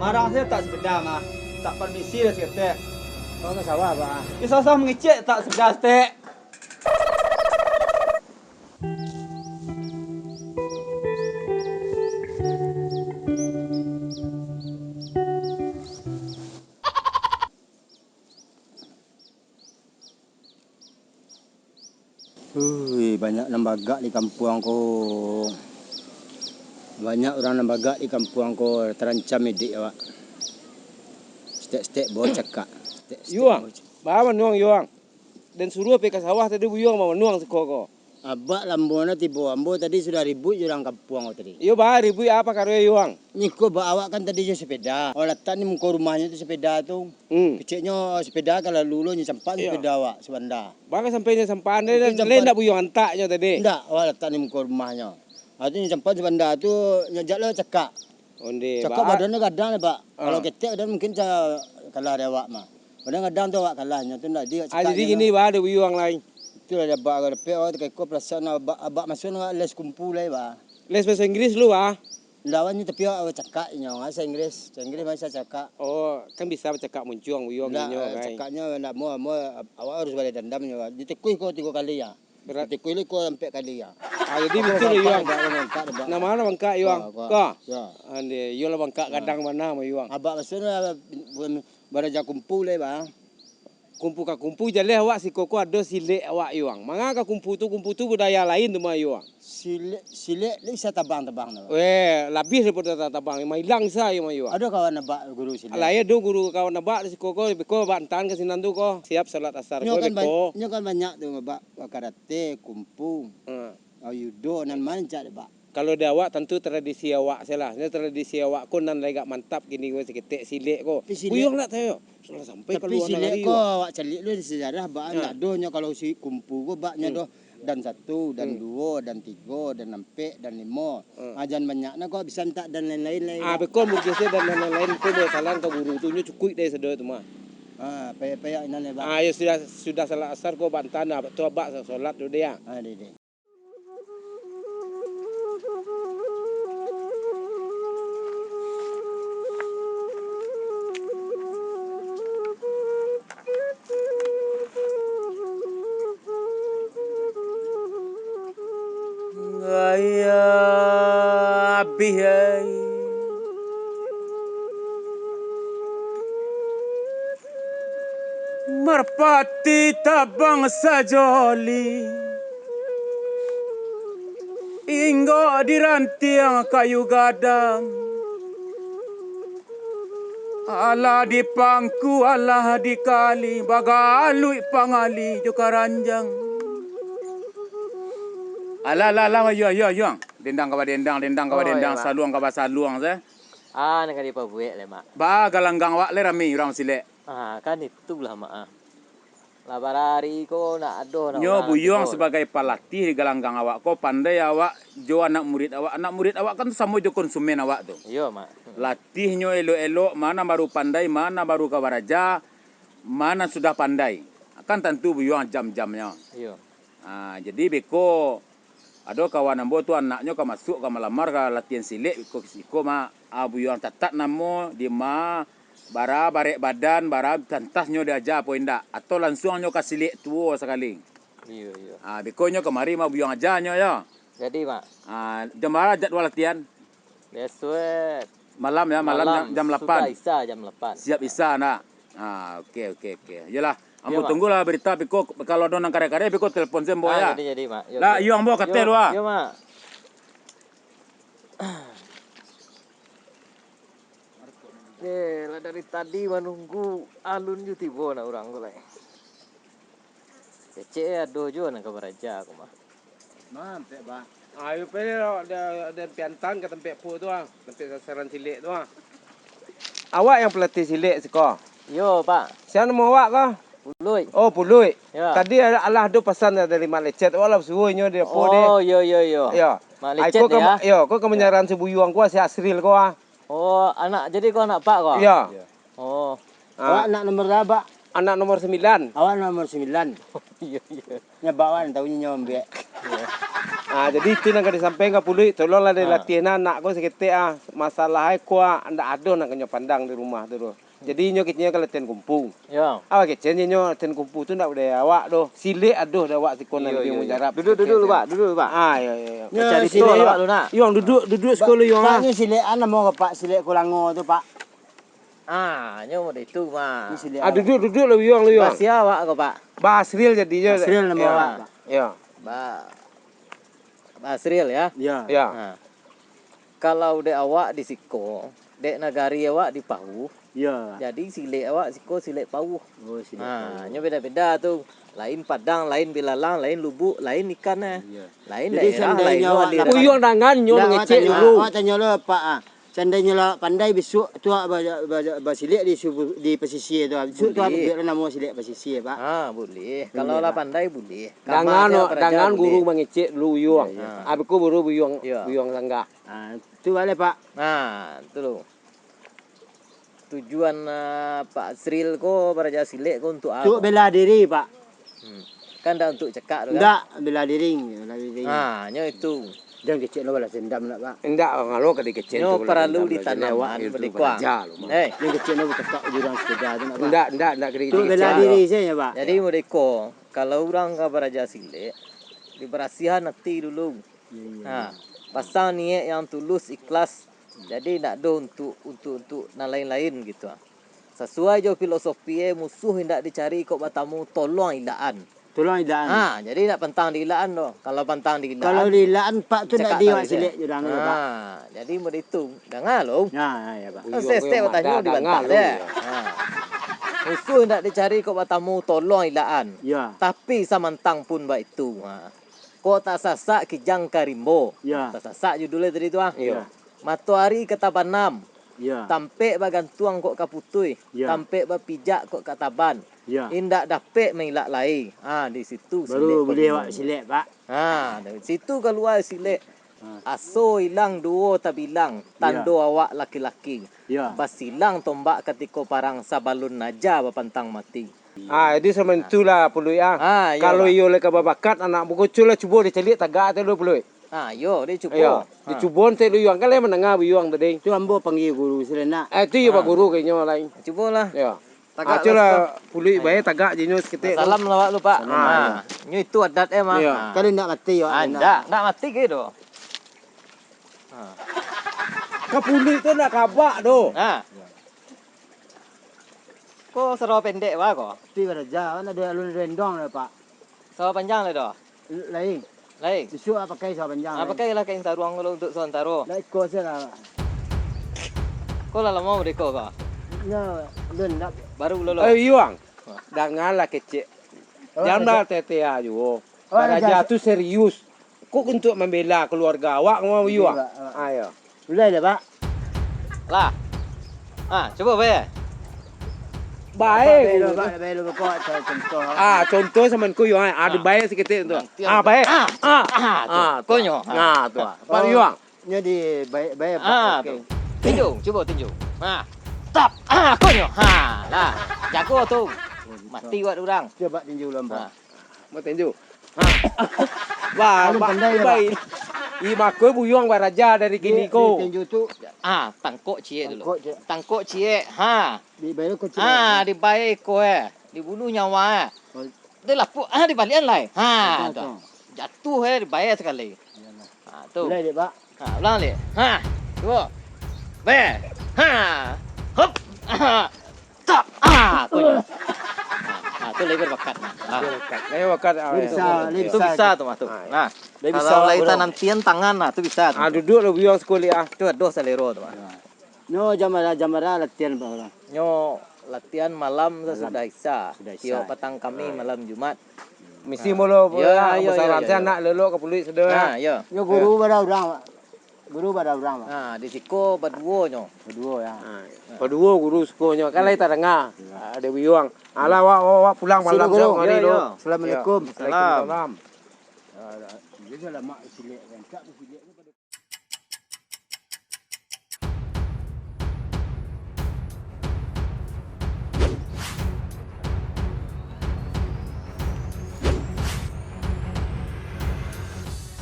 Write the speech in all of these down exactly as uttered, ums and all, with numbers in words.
Arang sajo tak sapeda mah. Tak permisi lah saketek. Kau ka sawah, Bah? Di sawah mangecek tak sapeda saketek. Ui, banyak nan bagak di kampuang ko. Banyak urang nan bagak di kampuang ko, tarancam iduik awak. Saketek-saketek bao cakak. Saketek-saketek Yuang, bao cakak. Baa manuang, Yuang? Den suruah pai ka sawah tadi, Buyuang bamanuang siko ko. Abak lambona tibo, ambo tadi sudah ribuik jo urang kampuang ko tadi. Iyo, baa ribuik, a pakaronyo, Yuang? Niko, Bah, awak kan tadi jo sapeda. Awak latak di muko rumahnyo tu sapeda tu. Hmm. Keceknyo sapeda ka lalu lo, nyo campak sapeda awak sabanda. Baa ka sampai nyo campakan, lai ndak Buyuang antaknyo tadi? Ndak, awak latak di muko rumahnyo. Ah, tu nyo campak sabanda tu, nyo jak lo cakak. Onde, cakak Bah. Badannyo gadang, Bah. Ah. Kalau ketek badan mungkin sa-, kalah dari awak mah. Badan gadang tu awak kalah, nyo tu ndak di awak cakak. Ah, jadi gini, Bah, ado Buyuang lai. Itulah dek Abak, kalau dapek awak tu ka iko, perasaan Abak, Abak masuak awak les kungfu lai, Bah. Les bahasa Inggris lu, Bah? Ndak, awak nyo tapi awak bacakak inyo, bahasa Inggris. Bahasa Inggris mah sa cakak. Oh, kan bisa bacakak muncuang Buyuang inyo, eh, kan? Cakaknyo ndak mau, mau, awak harus baleh dandam nyo, Bah. Ditikuih ko tigo kali, ya. Berat. Tikuih liko ampek kali, ya. Ah, jadi batua lah, Yuang. Bangkak, bangkak, bangkak. Nah, ma lah bangkak, Yuang? Ko, ko. Ko? Ya. Ande, iyo lah bangkak gadang bana mah, Yuang. Abak maksudnyo, baraja kungfu lai, Bah. Kungfu ka kungfu, jaleh awak siko ko ado silek awak, Yuang. Manga ka kungfu tu, kungfu tu budaya lain tu mah, Yuang. Silek, silek lai sa tabang-tabang tu. Weh, labiah daripado tabang, mailang sa iyo mah, Yuang. Ado kawan Abak guru silek? Lai ado guru kawan Abak di siko ko, beko Abak antaan ka sinan tu ko. Siap salat asar ko, beko. Nyo kan ba-, nyo kan banyak tu, Abak. Karate, kungfu, hmm, ah, judo, nan ma nan rancak dek Abak? Kalau di awak, tantu tradisi awak se lah. Nyo tradisi awak ko nan lai agak mantap kini ko, saketek silek ko. Tapi silek, Buyuang ndak tahu. Sudah sampai tapi kaluar silek nagari ko, awak caliak dulu di sejarah, Abak, ah, ndak ado nyo kalau si kungfu ko, Abak, nyo, hmm, ado dan satu, dan, hmm, duo, dan tigo, dan ampek, dan limo. Hmm. Ah, jan banyak nah ko, bisa mintak dan lain-lain lai. Ah, beko mungkin se dan lain-lain ko, basalam ka guru tu, nyo cukuik dari sado tu mah. Ah, payak-payak inan lai, Abak. Ah, yo sudah, sudah salat asar ko, Abak antaan, tu Abak salat dulu deh, ya. Ah, deh, deh. Gaya abih ai. Marpati tabang sajoli, inggok di rantiang kayu gadang. Alah di pangku, alah di kali, bagaluik pangali jo karanjang. Alah, alah, alah, Yuang, Yuang, Yuang. Dendang ka badendang, dendang ka badendang, oh, iyo, Mak, saluang ka basaluang, se. Ah, nan ka dipabuek lai, Mak. Baa galanggang awak lai rami urang silek. Ah, kan itulah, Mak, ah. Lah barari ko ndak ado nak. Nyo urang Buyuang tu sabagai palatih di galanggang awak ko, pandai awak jo anak murid awak. Anak murid awak kan tu samo jo konsumen awak tu. Iyo, Mak. Latihnyo elok-elok, ma nan baru pandai, ma nan baru ka baraja, ma nan sudah pandai. Kan tantu Buyuang jam-jamnyo. Iyo. Ah, jadi beko, ado kawan ambo tu anaknyo ka masuak, ka malamar ka latihan silek, iko, iko mah, ah, Buyuang catat namo, di ma, bara barek badan, bara pantas nyo diaja apo indak, atau lansuang nyo ka silek tuo sakali. Iyo, iyo. Ah, beko nyo kamari mah Buyuang aja nyo yo. Jadi, Mak. Ah, jam bara jadwal latihan? Biaso e malam, ya, malam, malam jam, jam lapan. Sudah Isya jam lapan. Siap Isya, nak? Ah, oke, oke, oke. Iyolah, ambo, iyo, Mak, tunggulah berita, beko kalau ado nan kareh-kareh, beko telepon se ambo, ah, ya. Jadi, jadi, Mak. Yo, lah, yo. Iyo, ambo ka ateh dulu, ah. Yo, Mak. Eh, lah dari tadi manunggu alun ju tibo nah urang ko lai. Kecek e ado juo nan ka baraja ko mah. Mampek, Bah. Ayo, pai lah, den, den piantan ka tampek po tu, ah. Tampek sasaran silek tu, ah. Awak nan palatih silek siko? Iyo, Pak. Sia namo awak ko? Puluik. Oh, Puluik. Yo. Tadi alah ado pasan dari Mak Lecet, awak lah basuo inyo di apo deh. Oh, iyo, iyo, iyo. Iyo. Mak Lecet ko ka, ya? Iyo, ko ka manyaran si Buyuang ko, si Asril ko, ah. Oh, anak, jadi ko anak Pak ko? Iyo. Iyo. Oh. Ah. Awak anak nomor bara, Pak? Anak nomor sembilan. Awak nomor sembilan. Iyo, iyo. Nyo Abak wan, tahu nyo ambek. Iyo. Ah, jadi itu nan ka disampaikan ka Puluik, tolonglah dilatiah nah anak ko saketek ah. Masalah ai ko ah, ndak ado nan ka nyo pandang di rumah tu doh. Jadi inyo keceknyo ka latihan kungfu. Yo. Awak kecek inyo latihan kungfu tu ndak budaya awak doh. Silek ado di awak siko nan labiah mujarab. Duduak, duduak lu, Pak. Duduak lu, Pak. Ah, yo, yo, yo. Nyo, cari silek awak lu nak. Yuang, duduak, duduak siko lu, Yuang, ah. Nyo silek an namo ko, Pak? Silek kulango tu, Pak. Ah, nyo model itu mah. Nyo silek awak. Ah, duduak, duduak lu, Yuang, lu, Yuang. Ba sia awak ko, Pak? Ba Asril jadinyo. Asril namo awak, Pak. Yo. Ba Asril, ya? Ya. Ya. Ha. Kalau dek awak di siko, dek nagari awak di Pauh, ya, jadi silek awak siko silek Pauh. Oh, silek Pauh. Ha, nyo beda-beda tu. Lain Padang, lain Bilalang, lain Lubuk, lain ikan, eh. Iya. Lain daerah, lain awak aliran. Buyuang dangan nyo mangecek dulu. Awak tanyo lo, Pak, ah. Seandainyo lah pandai, bisuak tu awak ba-, ba-, basilek di subu-, di pasisia tu. Bisuak tu awak buek lo namo silek pasisia, Pak. Ha, buliah. Kalau lah pandai, buliah. Dangan, dangan guru mangecek dulu buyuang. Iyo, iyo. Abih ko baru buyuang, buyuang sanggah. Ah, tu baleh, Pak. Nah, tu lo. Tujuan, ah, Pak Asril ko baraja silek ko untuk apo? Untuk bela diri, Pak. Hmm. Kan ndak untuk cakak tu kan? Ndak, bela diri, bela diri. Ha, nyo itu. Jan kecek lo balas dendam nak, Pak. Ndak, kalau ka dikecek tu balas dendam, jan lewat, itu baraja lo, Mak. Jan kecek lo bacakak di dalam sepeda tu nak, Pak. Ndak, ndak, ndak ka dikecek. Untuk bela diri sajo, Pak. Jadi, modeko, kalau urang ka baraja silek, dibarasiahan ati dulu. Iyo, iyo, iyo. Ha, pasang niaik yang tulus, ikhlas. Jadi, indak doh untuk, untuk, untuk nan lain-lain gitu, ah. Sasuai jo filosofi e, musuh indak dicari kok batamu, tolong ilakan. Tolong ilakan. Ha, jadi indak pantang diilakan doh. Kalau pantang diilakan, kalau diilakan, Pak, tu indak cakak di awak silek jo dangan, Pak. Ha, jadi model itu. Danga lo. Ya, ya, ya, Pak. Kan step-step batanyo di bantah deh. Ha. Musuh indak dicari kok batamu, tolong ilakan. Ya. Tapi samantang pun baitu. Ha. Kok tasasak kijang ka rimbo. Ya. Tasasak judulnyo tadi tu, ah. Iya. Matoari ka tabanam. Ya. Tampek bagantuang kok ka putuih. Ya. Tampek bapijak kok ka taban. Ya. Indak dapek mailak lai. Ha, di situ silek baru buliah awak silek, Pak. Ha, dari situ kalua silek. Ha. Aso ilang duo tabilang, tando awak laki-laki. Ya. Basilang tombak katiko parang, sabalun naja bapantang mati. Ah, jadi samantulah Puluik ah. Ah, iyo, Pak. Kalau iyo lai ka babakat, anak bukoco lah cubo dicaliak tagak tu dulu, Puluik. Ah, iyo, dicubo. Iyo, dicubo ente dulu, Yuang. Kan lai mandanga Yuang tadi. Tu ambo panggia guru sinan nak. Eh, tu iyo, Pak Guru, kayaknyo lai. Cubolah. Iyo. Tagak lah, Puluik, bayar tagak je nyo saketek tu. Salam lah awak tu, Pak. Ah, iyo. Nyo itu adat e mah. Iyo. Kalau ndak mati, yo. Ah, ndak, ndak mati ke tu. Ah. Ka Puluik tu ndak kabak tu. Ah. Ko sarawa pendek baa ko? Ti baraja, kan ado alun ado endong dah, Pak. Sarawa panjang lai doh? Lai. Lai. Bisuak ah pakai sarawa panjang. Ah, lai. Pakailah kain saruang dulu untuk sauntaro. Lai iko sajo lah. Ko lah lamo mardeka ko? Nyo, alun dak. Baru lolo. Eh, Yuang. Ha. Dangalah kecek. Oh, janlah tete-tete juo. Oh, baraja tu serius. Kok untuak mambela kaluarga awak, ngomong Yuang. Iyo, Pak. Ayo. Mulai dah, Pak. Lah. Ha, cubo bae. Bae. Bae lo, Pak. Bae lo, Pak. Contoh. Ah, contoh samo ko yo, ah, dibae saketek tu. Ah, bae. Ah, ah, tu. Konyo. Nah, tu. Pak Yuang. Nyo di bae, bae, Pak. Ah, oke. Tinju, cubo tinju. Ha. Tap. Ah, konyo. Ha, lah. Jago tu. Mati buat urang. Cubo tinju lomba. Ha. Mau tinju. Ha. Wah, alun pandai, Pak. Ih, mako Buyuang baraja dari kini ko. Tinju tu. Ah, tangkok ciek dulu. Tangkok ciek. Tangkok ciek. Ha. Dibae ko ciek. Ah, dibae ko, eh. Dibunuh nyawa, eh. Oh. Dia lapuak, ah, dibalian lai. Ha, tu. Jatuh, eh, dibae sakali. Iyolah. Ha, tu. Mulai, dek, Pak. Ha, ulang, dek. Ha, cubo. Bae. Ha. Hop. Ha. Tap. Ah, konyo. Ah, tu lai berbakat nah. Ah. Lai bakat, ah, itu bisa, itu bisa tu mah tu. Ah, iya. Nah, kalau lai tanantian tangan nah, tu bisa tu. Ah, duduak lah Buyuang sakali ah. Tu ado salero tu mah. Nyo jam bara, jam bara latihan, Pak, urang? Nyo latihan malam sasudah Isya. Sudah Isya. Tiok patang Kamis malam Jumat. Misi mulo, yo, yo, yo, yo. Nak lelok ka Puluik sudah. Nah, yo. Nyo guru bara urang, Pak. Guru bara urang, Pak? Ha, di siko baduo nyo. Baduo, ya. Ha, baduo guru siko nyo. Kan lai tadanga. Iyo. Ado Buyuang. Alah, awak, awak, awak pulang malam, guru. Yo, yo. Assalamualaikum. Waalaikumsalam. Salam. Jadi lah mak silek kan. Tak silek tu pada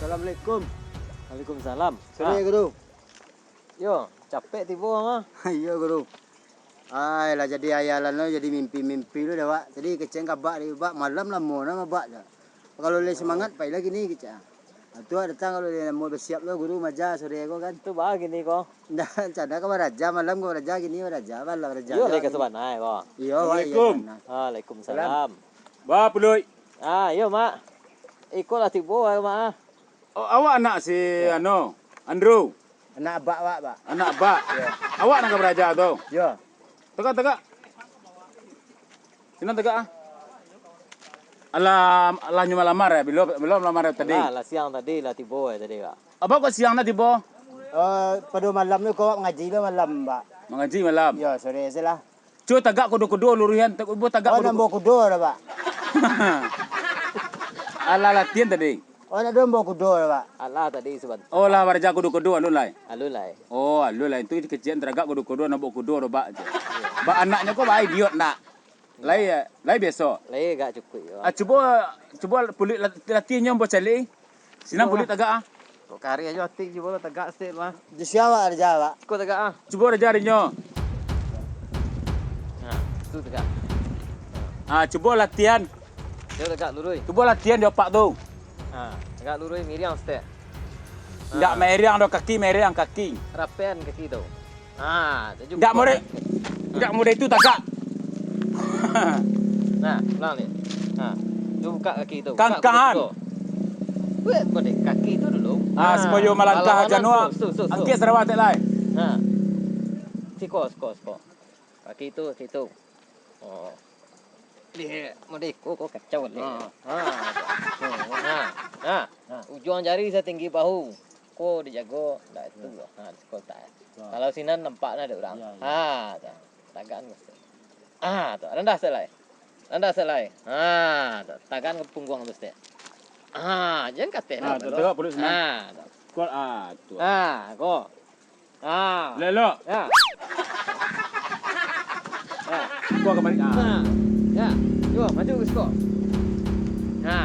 Assalamualaikum. Waalaikumsalam. Sore, ah. Guru. Yo, capek tibo mah. Iyo, Guru. Ai, lah jadi ayalan lo, jadi mimpi-mimpi lo dah, Bak. Tadi kecek ka Bak, Bak, malam lamo nah, Bak, dah. Kalau lai semangat, pailah kini, kecek. Ah, tu, ah, datang kalau lai lamo basiap lo, Guru maja sore ko kan. Tu, Bak, kini ko. Ndak, canda ka baraja, malam ka baraja, kini baraja, malam baraja. Iyo, lai ka sabana ko. Iyo, Wak, iyo, Assalamualaikum. Sabana. Waalaikumsalam. Salam. Ba, Puluik. Ah, iyo, Mak. Iko lah tibo, Mak, ah. Oh, awak anak si, anu, Andrew? Anak abak awak, Bak. Anak abak? Yo. Awak nan ka baraja tu? Yo. Tagak, tagak. Sinan tagak, ah. Alah, alah nyo malamar, eh? Bilo, bilo malamar tadi? Alah, lah siang tadi, lah tibo, eh, tadi, Bak. Abak kok siang lah tibo? Eh, pado malam tu, kok mangaji lah malam, Bak. Mangaji malam? Yo, sore se lah. Cubo tagak kudo-kudo, luruihan, ta-, cubo tagak kudo-kudo. Oh, nak bawa kudo dah, Bak? Alah latihan tadi. Oh, nak bawa kudo dah, Bak? Alah tadi sabanta. Oh, lah baraja kudo-kudo, alun lai? Alun lai. Oh, alun lai. Tu kecek tagak kudo-kudo, nak bawa kudo dah, Bak. Bak anaknyo ko, Bak, idiot ndak? Lai, lai biaso? Lai agak cukuik, yo. Ah, cubo, cubo Puluik lat-, latihan nyo, ambo caliak. Sinan Puluik tagak, ah. Kok kareh ajo ati, cubo lah tagak saketek lah. Di sia awak baraja, Bak? Cukuik tagak, ah. Cubo baraja dinyo. Nah, tu tagak. Ah, cubo latihan. Cubo tagak luruih. Cubo latihan di opak tu. Ha, tagak luruih, miriang saketek. Ndak miriang doh kaki, miriang kaki. Rapean kaki tu. Ha, tu juo. Ndak model, ndak model itu tagak. Nah, ulang ni. Ha, tu buka kaki tu. Buka kaki tu. Buat model kaki tu dulu. Ha, supayo malangkah lawanan jano. Angkek sarawa tek lai. Ha. Siko, siko, siko. Kaki tu, kaki tu. Oh. Dek, model iko ko kacau dek. Ha. Ha. Ha. Ha. Ha. Ujuang jari satinggi bahu. Ko dijago, ndak itu. Ha, di siko tak. Ha. Kalau sinan nampak nah dek urang. Ya, ya. Ha, tu. Tagakan ko. Ha, tu. Randah saketek lai. Randah saketek lai. Ha, tu. Tagakan ka pungguang tu saketek. Ha, jan ka ateh. Ha, tu, tagak Puluik sinan. Ha, tu. Ko, ha, tu. Ha, ko. Ah. Elok-elok. Ya. Ya. Kau kamari. Ah. Ha. Ya. Yo, maju ka siko. Ha.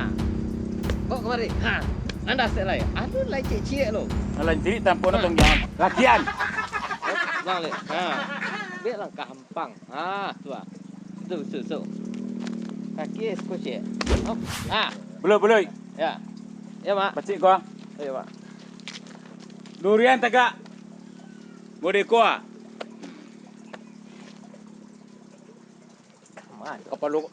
Kau kamari. Ha. Anda saketek lai. Anu lai ciek-ciek lo. Alah, jadi tanpa nak tong jam. Latihan. Bang, lek. Ha. Ambiak langkah ampang. Ha, tu ah. Tu, tu, tu. Kaki siko ciek. Hop. Ha. Belum, belum. Ya. Ya, Mak. Pacik kau. Ya, Mak. Durian tagak. Model ko ah. Kapalo.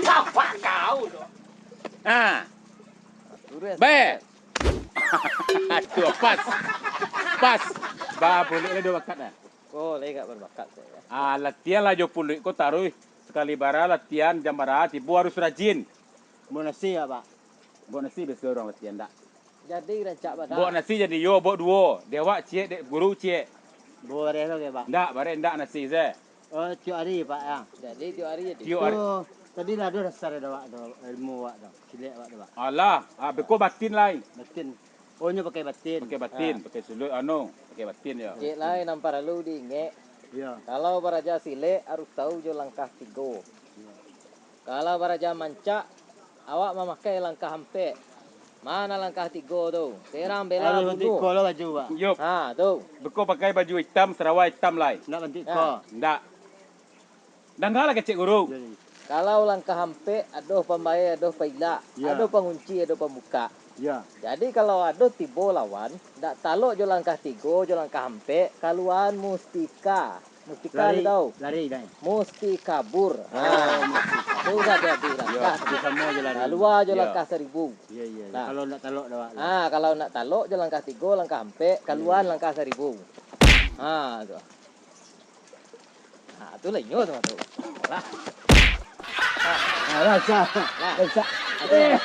Napa kau tu? Ah. Lurus. Baik. Aduh, pas. Pas. Ba, boleh lah dua bakat dah. Oh, lai agak berbakat saya. Ah, latihan lah jo Puluik ko taruih. Sakali bara latihan, jam bara, tibo harus rajin. Buek nasi ya, Pak? Buek nasi biaso urang latihan, ndak? Jadi rancak badan. Buek nasi jadi yo, buek duo. Dek awak ciek, dek guru ciek. Duo bareh lo ke, Pak? Ndak, bareh ndak nasi se. Oh, tiok ari, Pak, ya? Jadi tiok ari jadi. Tiok ari. Tu, tadi lah ado dasar dek awak tu, ilmu awak tu, silek awak tu, Pak. Alah, ah, beko batin lai. Batin. Oh, nyo pakai batin. Pakai batin, ah, pakai suluik, anu, pakai batin yo. Ciek lai nan paralu diingek. Iyo. Kalau baraja silek, harus tahu jo langkah tigo. Iyo. Kalau baraja mancak, awak mamakai langkah ampek. Ma nan langkah tigo tu? Serang, bela, bunuah. Harus batinko lo baju, Pak. Yo. Ha, tu. Beko pakai baju itam, sarawa itam lai. Ndak batinko. Ha. Ndak. Danga lah kecek guru. Iyo, iyo. Kalau langkah ampek, ado pambae, ado pailak, iyo, ado pangunci, ado pambukak. Iyo. Jadi, kalau ado tibo lawan, ndak talok jo langkah tigo, jo langkah ampek, kaluaan mustika. Mustika lari, tahu? Lari, dai. Musti kabur. Oh, ha. Musti kabur. Tu dah jadi langkah. Iyo, samo jo lari. Kalua jo langkah saribu. Iyo, iyo, iyo. Nah. Kalau ndak talok dah, Pak. Ha, kalau ndak talok jo langkah tigo, langkah ampek, kaluaan langkah saribu. Ha, tu. Ha, tu lah inyo tu, tu. Lah. Alah, sah. Lah. Sah. Aduh.